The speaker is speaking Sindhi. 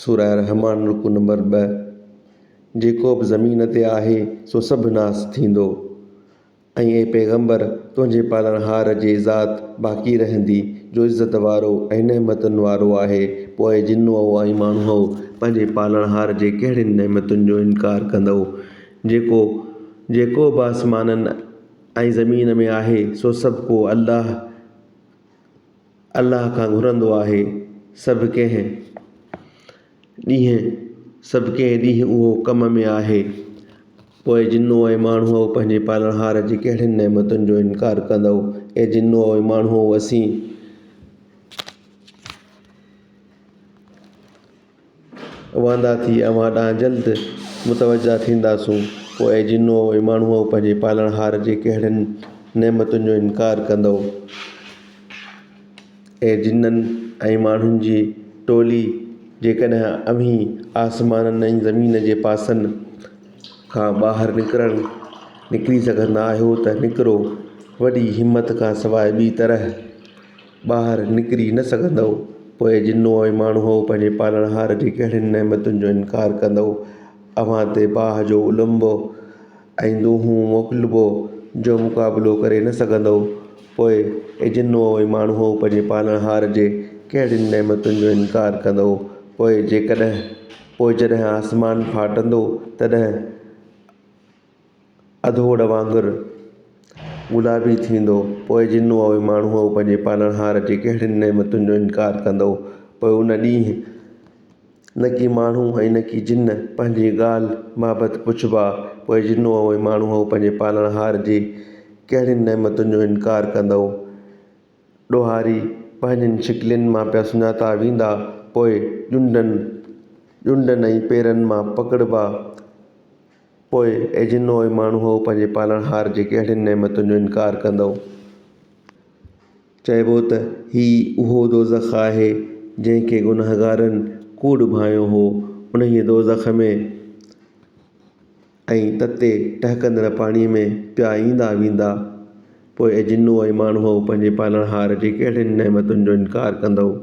سوره الرحمان رڪوع نمبر 2، جيڪو به زمين تي آهي سو سڀ ناس ٿيندو ۽ اي پيغمبر! تنهنجي پالڻهار جي ذات باقي رهندي جو عزت وارو ۽ نعمتن وارو آهي. پوء اي جنؤ ۽ ماڻهؤ! پنهنجي پالڻهار جي ڪهڙين نعمتن جو انڪار ڪندؤ؟ جيڪو جيڪو به آسمانن ۽ زمين ۾ آهي سو سڀ ڪو الله الله کان گهرندو آهي. سڀ ڪنهن ڏينهن سڀ ڪنهن ڏينهن اهو ڪم ۾ آهي. پوء جنو ۽ ماڻهؤ پنهنجي پالڻهار جي ڪهڙين نعمتن جو انڪار ڪندؤ؟ اي جنو ۽ ماڻهؤ! اسين واندا ٿي اوهان ڏانهن جلد متوجه ٿينداسون. پوء اي جنو ۽ ماڻهؤ! پنهنجي پالڻهار جي ڪهڙين نعمتن جو انڪار ڪندؤ؟ اي جنن ۽ ماڻهن جي ٽولي! جيڪڏهن اوهين آسمانن ۽ زمين جي پاسن کان ٻاهر نڪرڻ نڪري سگهندا آهيو ته نڪرو، وڏي همت کان سواء ٻي طرح ٻاهر نڪري نه سگهندؤ. پوء جنو ۽ ماڻهؤ پنهنجي پالڻهار جي ڪهڙين نعمتن جو انڪار ڪندؤ؟ اوهان تي باهه جو النبو ۽ دونهون موڪلبو، جو مقابلو ڪري نه سگهندؤ. پوء اي جنو ۽ ماڻهؤ پنهنجي پالڻهار جي ڪهڙين نعمتن جو انڪار ڪندؤ؟ پوء جيڪڏهن پوء جڏهن آسمان ڦاٽندو، تڏهن اڌوڙ وانگر گلابي ٿيندو. پوء جنو ۽ ماڻهو پنهنجي پالڻهار جي ڪهڙين نعمتن جو انڪار ڪندو؟ پوء ان ڏينهن نه ڪي ماڻهو ۽ نه ڪي جن پنهنجي ڳالهه بابت پڇبا. پوء جنو ۽ ماڻهو پنهنجي پالڻهار جي ڪهڙين نعمتن جو انڪار ڪندو؟ ڏوهاري پنهنجين شڪلين مان پيا سڃاتا ويندا. پوء ڄنڊن ڄنڊن ۽ پيرن مان پڪڙبا. پوء اي جنو ۽ ماڻهوء پنهنجي پالڻهار جي ڪهڙين نعمتن جو انڪار ڪندؤ؟ چئبو ته هي اهو دوزخ آهي جنهن کي گنهگارن ڪوڙ ڀانئيو هو. انهيء دوزخ ۾ ۽ تتي ٽهڪندڙ پاڻيء ۾ پيا ايندا ويندا. پوء اي جنو ۽ ماڻهوء پنهنجي پالڻهار جي ڪهڙين نعمتن جو انڪار ڪندؤ؟